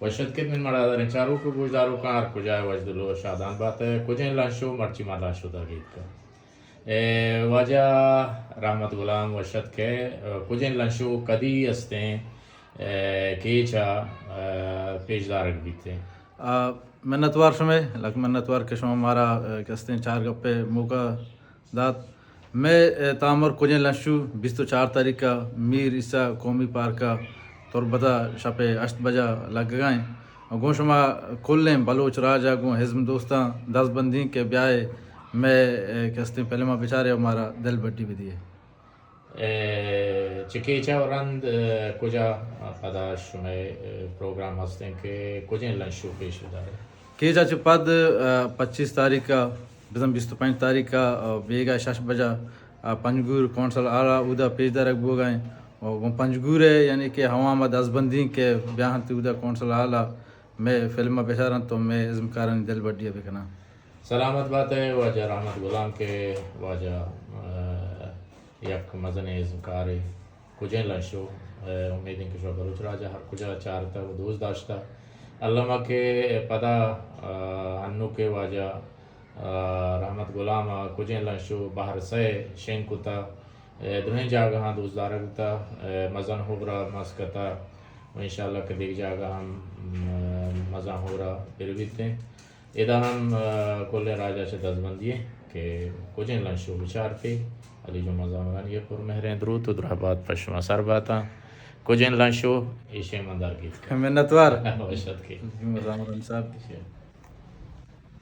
وش اتکت من مڑاداریں چاروک و گوشداروکاں، ہر کجا ئے وژدل و شادان بات ئے۔ کجیں لنشو مرچی ما لنشو داگیت کن۔ اے واجہ رحمت غلام وش اتکے، کجیں لنشو کدی استیں، اے، کیچا، اے، پیش دارگ بیتیں۔ آ، منتوار شمے، لک منتوار کہ شما مارا، اے، کستیں چار گپے موقع دات۔ مئے، اے، تامر کجیں لنشو بیست و چار تاریخ ءَ میر عیسیٰ قومی پارک ءَ تربت ءَ شپ ءِ ہشت بجا لگگا ایں۔ گوں شما کلیں بلوچ راج ءَ گوں ہزم دوستاں دزبندیں کہ بیائے مئے، اے، کستیں فلم ءَ بچارے و مارا دل بڈی بدیے۔ اے، چہ کیچا و رند، اے، کجا پدا شمئے، اے، پروگرام ہستیں کہ کجیں لنشو پیش بدارے؟ کیچا چہ پد، اے، پچیس تاریخ ءَ، بزاں بیست و پنچ تاریخ ءَ، اے، بیگاہ شش بجا، اے، پنجگور کونسل ہال ءَ اودا پیش دارگ بوگا ایں۔ و گوں پنجگور ءِ یعنی کہ عوام ءَ دزبندیں کہ بیاہنت اودا کونسل ہال ءَ مئے فلم ءَ بچارنت و مئے ازمکارانی دل بڈی ءَ بکناں۔ سلامت بات ئے واجہ رحمت غلام کہ واجہ، اے، یک مزنیں ازمکارے۔ کجیں لنشو، اے، امیدیں کہ شما بلوچ راج ءَ ہر کجا چارتگ و دوست داشتگ۔ الما کہ پدا، اے، انو کہ واجہ، اے، رحمت غلام ءَ کجیں لنشو بہر سئے شنگ کتگ، اے، درہیں جاگہاں دوست دارگ بوتگ، اے، مزن ہبرا مس کتگ و انشاءاللہ کہ دگہ جاگہ ہم، اے، مزن ہبرا پر بیتیں۔ ادا ہم، اے، کلیں راج ءَ چہ دزبندی ایں کہ کجیں لنشو بچارتے۔ علی جمعہ زامرانی ءِ پر مہریں دروت و درہبات پہ شما سر باتاں۔ کجیں لنشو ایشیں من درگیت۔ منتوار۔ وش اتکے۔ جمعہ زامرانی صاحب۔